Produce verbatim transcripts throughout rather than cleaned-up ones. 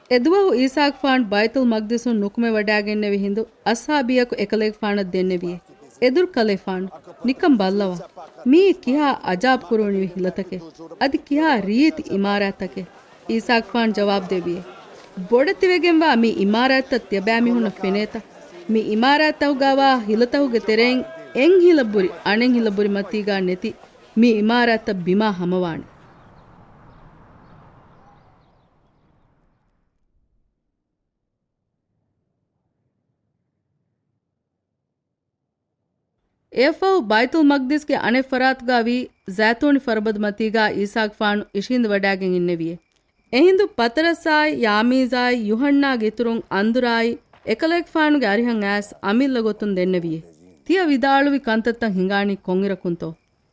އެދުވަހު އީސާގެފާނު ބައިތުލް މަގްދިސުން ނުކުމެވަޑައިގެންނެވި ހިނދު އަޞްޙާބީއަކު އެކަލޭގެފާނަށް ދެންނެވިއޭ، އެދުރުކަލޭފާނު، ނިކަން ބައްލަވާ. މިއީ ކިހާ އަޖާބު ކުރުވަނިވި ހިލަތަކެއް؟ އަދި ކިހާ ރީތި އިމާރާތްތަކެއް؟ އީސާގެފާނު ޖަވާބު ދެއްވިއޭ، ބޮޑެތިވެގެންވާ މި އިމާރާތްތައް ތިޔަބައިމީހުންނަށް ފެނޭތަ؟ މި އިމާރާތްތަކުގައިވާ ހިލަތަކުގެ ތެރެއިން އެއް ހިލަ ބުރި އަނެއް ހިލަ ބުރި މަތީގާ ނެތި މި އިމާރާތްތައް ބިމާ ހަމަވާނެ. އެއަށްފަހު ބައިތުލް މަގްދިސްގެ އަނެއް ފަރާތުގައި ވީ ޒައިތޫނި ފަރުބަދަ މަތީގާ އީސާގެފާނު އިށީނދެވަޑައިގެން އިންނެވިއޭ. އެހިނދު ޕަތަރަސްއާއި ޔާމީޒާއި ޔޫޙަންނާގެ އިތުރުން އަންދުރާއި އެކަލޭގެފާނުގެ އަރިހަށް އައިސް އަމިއްލަ ގޮތުން ދެންނެވިއޭ. ތިޔަ ވިދާޅުވި ކަންތައްތައް ހިނގާނީ ކޮންއިރަކުންތޯ؟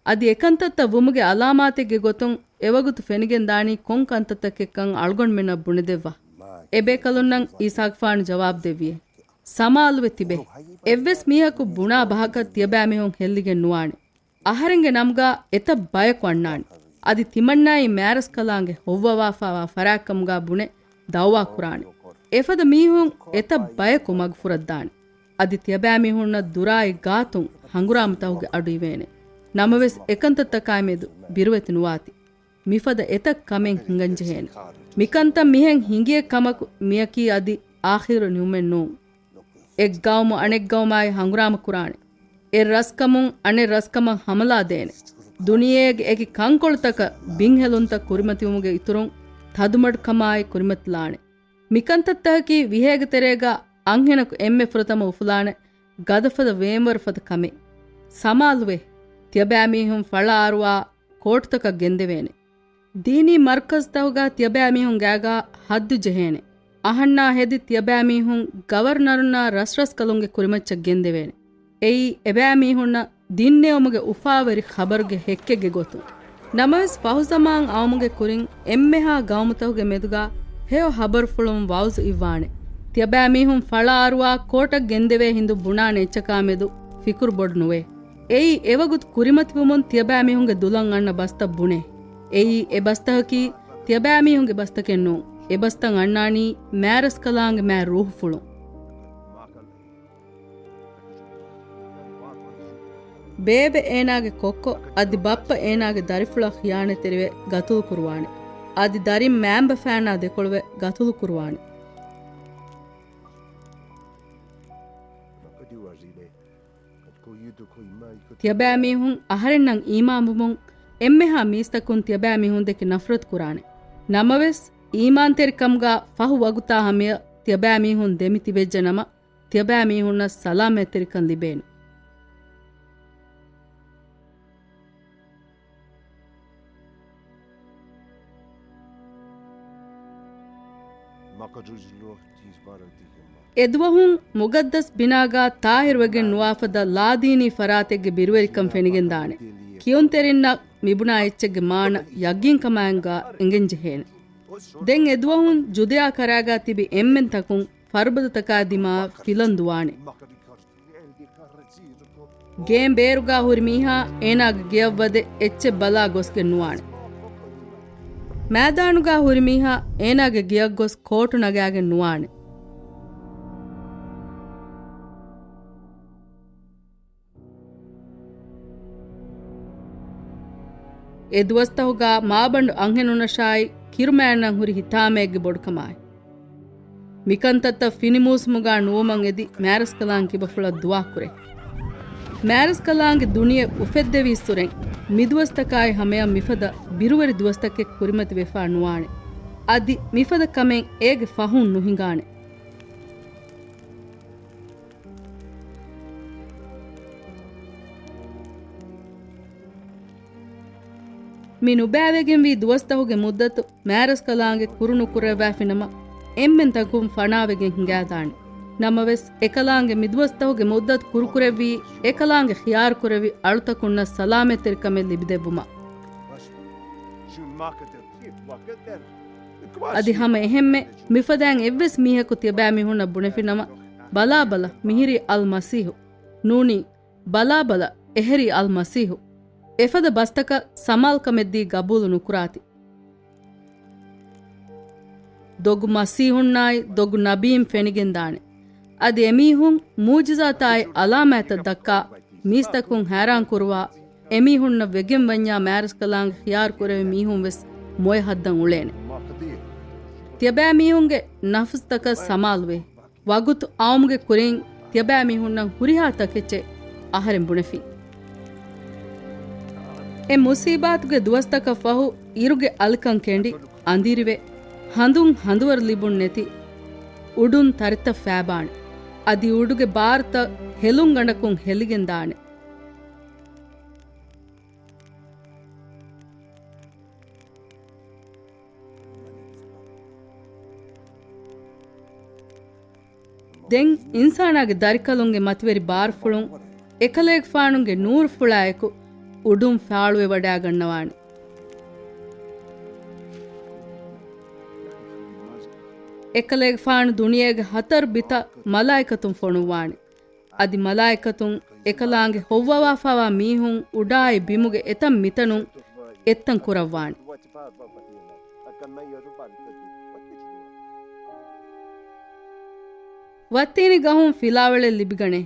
އަދި އެކަންތައްތައް ވުމުގެ އަލާމާތެއްގެ ގޮތުން އެވަގުތު ފެނިގެންދާނީ ކޮން ކަންތައްތަކެއްކަން އަޅުގަނޑުމެންނަށް ބުނެދެއްވާ. އެބޭކަލުންނަށް އީސާގެފާނު ޖަވާބު ދެއްވިއޭ، ސަމާލުވެ ތިބޭ. އެއްވެސް މީހަކު ބުނާ ބަހަކަށް ތިޔަބައިމީހުން ހެއްލިގެން ނުވާނެ. އަހަރެންގެ ނަމުގާ އެތައް ބަޔަކު އަންނާނެ. އަދި ތިމަންނާއީ މާރަސްކަލާނގެ ހޮއްވަވާފާވާ ފަރާތްކަމުގާ ބުނެ ދައުވާ ކުރާނެ. އެފަދަ މީހުން އެތައް ބަޔަކު މަގުފުރައްދާނެ. އަދި ތިޔަބައިމީހުންނަށް ދުރާއި ގާތުން ހަނގުރާމަތަކުގެ އަޑު އިވޭނެ. ނަމަވެސް އެކަންތައްތަކާއި މެދު ބިރުވެތި ނުވާތި. މިފަދަ އެތައް ކަމެއް ހިނގަންޖެހޭނެ. މިކަންތައް މިހެން ހިނގިއެއް ކަމަކު މިޔަކީ އަދި އާޚިރު ނިމުމެއް ނޫން. އެއްގައުމު އަނެއްގައުމާއި ހަނގުރާމަ ކުރާނެ. އެއް ރަސްކަމުން އަނެއް ރަސްކަމަށް ހަމަލާ ދޭނެ. ދުނިޔޭގެ އެކި ކަންކޮޅުތަކަށް ބިންހެލުންތައް ކުރިމަތިވުމުގެ އިތުރުން ތަދުމަޑުކަމާއި ކުރިމަތިލާނެ. މިކަންތައްތަކަކީ ވިހޭގެ ތެރޭގަ އަންހެނަކު އެންމެ ފުރަތަމަ އުފުލާނެ ގަދަފަދަ ވޭންވަރު ފަދަ ކަމެއް. ސަމާލުވޭ، ތިޔަބައިމީހުން ފަޅާއަރުވާ ކޯޓުތަކަށް ގެންދެވޭނެ. ދީނީ މަރުކަޒްތަކުގަ ތިޔަބައިމީހުން ގާގާ ހައްދު ޖެހޭނެ. އަހަންނާ ހެދި ތިޔަބައިމީހުން ގަވަރުނަރުންނާ ރަސްރަސްކަލުންގެ ކުރިމައްޗަށް ގެންދެވޭނެ. އެއީ އެބައިމީހުންނަށް ދިންނެވުމުގެ އުފާވެރި ޚަބަރުގެ ހެއްކެއްގެ ގޮތުން. ނަމަވެސް ފަހުޒަމާން އައުމުގެ ކުރިން އެންމެހާ ގައުމުތަކުގެ މެދުގަ ހެޔޮ ޚަބަރުފުޅުން ވައުޒު އިއްވާނެ. ތިޔަބައިމީހުން ފަޅާއަރުވާ ކޯޓަށް ގެންދެވޭ ހިނދު ބުނާނެ އެއްޗަކާ މެދު ފިކުރު ބޮޑު ނުވޭ. އެއީ އެވަގުތު ކުރިމަތިވުމުން ތިޔަބައިމީހުންގެ ދުލަށް އަންނަ ބަސްތައް ބުނޭ. އެއީ އެ ބަސްތަކަކީ ތިޔަބައިމީހުންގެ ބަސްތަކެއް ނޫން. އެ ބަސްތައް އަންނާނީ މާރަސްކަލާނގެ މާ ރޫޙުފުޅުން. ބޭބެ އޭނާގެ ކޮއްކޮ އަދި ބައްޕަ އޭނާގެ ދަރިފުޅަށް ޚިޔާނަތްތެރިވެ ގަތުލު ކުރުވާނެ. އަދި ދަރިން މައިންބަފައިންނާ ދެކޮޅުވެ ގަތުލު ކުރުވާނެ. ތިޔަބައިމީހުން އަހަރެންނަށް އީމާންވުމުން އެންމެހާ މީސްތަކުން ތިޔަބައިމީހުންދެކެ ނަފްރަތު ކުރާނެ. ނަމަވެސް، އީމާންތެރިކަމުގާ ފަހު ވަގުތާ ހަމަޔަށް ތިޔަބައިމީހުން ދެމިތިބެއްޖެނަމަ، ތިޔަބައިމީހުންނަށް ސަލާމަތްތެރިކަން ލިބޭނެ. އެދުވަހުން މުގައްދަސް ބިނާގާ ތާހިރުވެގެން ނުވާފަދަ ލާދީނީ ފަރާތެއްގެ ބިރުވެރިކަން ފެނިގެންދާނެ. ކިޔުންތެރިންނަށް މިބުނާ އެއްޗެއްގެ މާނަ ޔަގީންކަމާއެކުގާ އެނގެންޖެހޭނެ. ދެން އެދުވަހުން ޖުދެޔާ ކަރާގާ ތިބި އެންމެންތަކުން ފަރުބަދަތަކާ ދިމާ ފިލަން ދުވާނެ. ގޭން ބޭރުގާ ހުރި މީހާ އޭނާގެ ގެޔަށް ވަދެ އެއްޗެއް ބަލާ ގޮސްގެން ނުވާނެ. މައިދާނުގާ ހުރި މީހާ އޭނާގެ ގެޔަށް ގޮސް ކޯޓު ނަގާގެން ނުވާނެ. އެ ދުވަސްތަހުގާ މާބަނޑު އަންހެނުންނަށާއި ކިރުމައިންނަށް ހުރި ހިތާމައެއްގެ ބޮޑުކަމާއި، މިކަންތައްތައް ފިނިމޫސުމުގާ ނުވުމަށް އެދި މާރަސްކަލާނގެ ކިބަފުޅަށް ދުވާކުރޭ. މާރަސްކަލާނގެ ދުނިޔެ އުފެއްދެވިއިސްއުރެން މިދުވަސްތަކާއި ހަމަޔަށް މިފަދަ ބިރުވެރި ދުވަސްތަކެއް ކުރިމަތިވެފާ ނުވާނެ. އަދި މިފަދަ ކަމެއް އޭގެ ފަހުން ނުހިނގާނެ. މި ނުބައިވެގެންވީ ދުވަސްތަހުގެ މުއްދަތު މާރަސްކަލާނގެ ކުރުނުކުރައްވާފިނަމަ، އެންމެންތަކުން ފަނާވެގެން ހިނގާދާނެ. ނަމަވެސް، އެކަލާނގެ މިދުވަސްތަހުގެ މުއްދަތު ކުރުކުރެއްވީ، އެކަލާނގެ ޚިޔާރުކުރެއްވި އަޅުތަކުންނަށް ސަލާމަތްތެރިކަމެއް ލިބިދެއްވުމަށް. އަދި ހަމަ އެހެންމެ، މިފަދައިން އެއްވެސް މީހަކު ތިޔަބައިމީހުންނަށް ބުނެފިނަމަ، ބަލާބަލަ، މިހިރީ އަލް މަސީހު. ނޫނީ، ބަލާބަލަ، އެހެރީ އަލް މަސީހު. އެފަދަ ބަސްތަކަށް ސަމާލުކަމެއްދީ ގަބޫލު ނުކުރާތި. ދޮގު މަސީހުންނާއި ދޮގު ނަބީން ފެނިގެންދާނެ. އަދި އެމީހުން މޫޖިޒާތާއި އަލާމާތްތައް ދައްކާ މީސްތަކުން ހައިރާން ކުރުވާ، އެމީހުންނަށް ވެގެން ވަންޏާ މާރަސްކަލާނގެ ޚިޔާރު ކުރެވޭ މީހުން ވެސް މޮޔަ ހައްދަށް އުޅޭނެ. ތިޔަބައިމީހުންގެ ނަފުސްތަކަށް ސަމާލުވޭ. ވަގުތު އައުމުގެ ކުރިން ތިޔަބައިމީހުންނަށް ހުރިހާ ތަކެއްޗެއް އަހަރެން ބުނެފިން. އެ މުސީބާތުގެ ދުވަސްތަކަށް ފަހު އިރުގެ އަލިކަން ކެނޑި، އަނދިރިވެ، ހަނދުން ހަނދުވަރު ލިބުން ނެތި، އުޑުން ތަރިތައް ފައިބާނެ. އަދި އުޑުގެ ބާރުތައް ހެލުންގަނޑަކުން ހެލިގެން ދާނެ. ދެން އިންސާނާގެ ދަރިކަލުންގެ މަތިވެރި ބާރުފުޅުން އެކަލޭގެފާނުގެ ނޫރުފުޅާއެކު އުޑުން ފާޅުވެވަޑައިގަންނަވާނެ. އެކަލޭގެފާނު ދުނިޔޭގެ ހަތަރު ބިތަށް މަލާއިކަތުން ފޮނުއްވާނެ. އަދި މަލާއިކަތުން އެކަލާނގެ ހޮއްވަވާފައިވާ މީހުން އުޑާއި ބިމުގެ އެތައް މިތަނުން އެއްތަން ކުރައްވާނެ. ވައްތީނި ގަހުން ފިލާވަޅެއް ލިބިގަނޭ.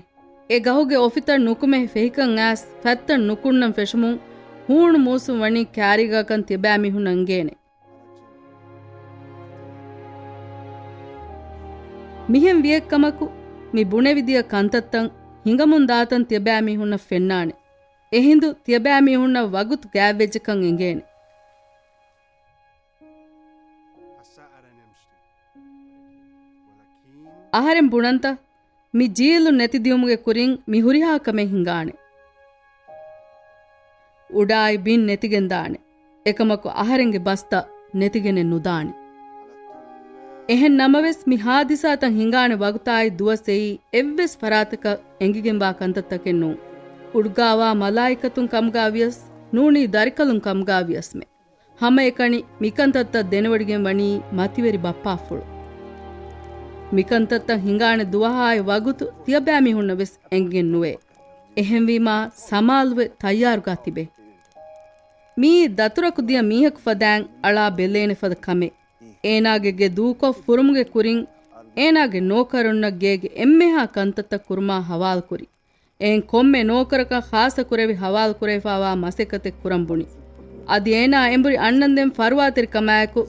އެ ގަހުގެ އޮފިތައް ނުކުމެ ފެހިކަން އައިސް ފަތްތައް ނުކުންނަން ފެށުމުން ހޫނު މޫސުން ވަނީ ކާރީގާކަން ތިޔަބައިމީހުންނަށް އެނގޭނެ. މިހެން ވިޔައެއްކަމަކު، މި ބުނެވިދިޔަ ކަންތައްތައް ހިނގަމުން ދާތަން ތިޔަބައިމީހުންނަށް ފެންނާނެ. އެހިނދު ތިޔަބައިމީހުންނަށް ވަގުތު ގާތްވެއްޖެކަން އެނގޭނެ. އަހަރެން ބުނަންތަ؟ މި ޖީލު ނެތިދިޔުމުގެ ކުރިން މި ހުރިހާ ކަމެއް ހިނގާނެ. އުޑާއި ބިން ނެތިގެންދާނެ. އެކަމަކު އަހަރެންގެ ބަސްތައް ނެތިގެނެއް ނުދާނެ. އެހެން ނަމަވެސް، މި ހާދިސާތައް ހިނގާނެ ވަގުތާއި ދުވަސް އެއީ އެއްވެސް ފަރާތަކަށް އެނގިގެންވާ ކަންތައްތަކެއް ނޫން. އުޑުގާވާ މަލާއިކަތުން ކަމުގާ ވިޔަސް، ނޫނީ ދަރިކަލުން ކަމުގާ ވިޔަސްމެ. ހަމައެކަނި މިކަންތައްތައް ދެނެވޮޑިގެން ވަނީ މަތިވެރި ބައްޕާފުޅު. މިކަންތައްތައް ހިނގާނެ ދުވަހާއި ވަގުތު ތިޔަބައިމީހުންނަށް ވެސް އެނގިގެން ނުވޭ. އެހެންވީމާ، ސަމާލުވެ ތައްޔާރުގާ ތިބޭ. މިއީ ދަތުރަކު ދިޔަ މީހަކު ފަދައިން އަޅާ ބެލޭނެ ފަދަ ކަމެއް. އޭނާގެ ގެ ދޫކޮށް ފުރުމުގެ ކުރިން އޭނާގެ ނޯކަރުންނަށް ގޭގެ އެންމެހާ ކަންތައްތައް ކުރުމާ ހަވާލުކުރި. އެހެން ކޮންމެ ނޯކަރަކަށް ޚާއްޞަ ކުރެވި ހަވާލު ކުރެވިފައިވާ މަސައްކަތެއް ކުރަން ބުނި. އަދި އޭނާ އެނބުރި އަންނަންދެން ފަރުވާތެރިކަމާއެކު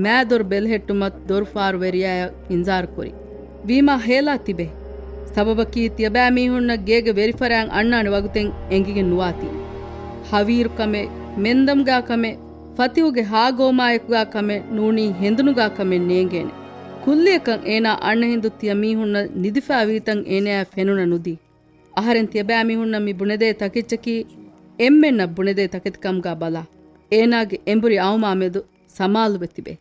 މާދޮރު ބެލެހެއްޓުމަށް ދޮރުފާރު ވެރިޔާއަށް އިންޒާރު ކުރި. ވީމާ ހޭލާ ތިބޭ. ސަބަބަކީ ތިޔަބައިމީހުންނަށް ގޭގެ ވެރިފަރާތް އަންނާނެ ވަގުތެއް އެނގިގެން ނުވާތީ. ހަވީރު ކަމެއް، މެންދަމުގާ ކަމެއް، ފަތިހުގެ ހާގޯމާއެކުގާ ކަމެއް ނޫނީ ހެނދުނުގާ ކަމެއް ނޭނގޭނެ. ކުއްލިއަކަށް އޭނާ އަންނަ ހިނދު ތިޔަމީހުންނަށް ނިދިފައިވީތަން އޭނާއަށް ފެނުނަ ނުދީ. އަހަރެން ތިޔަބައިމީހުންނަށް މި ބުނެދޭ ތަކެއްޗަކީ، އެންމެންނަށް ބުނެދޭ ތަކެތިކަމުގާ ބަލާ. އޭނާގެ އެނބުރި އައުމާ މެދު ސަމާލުވެ ތިބޭ.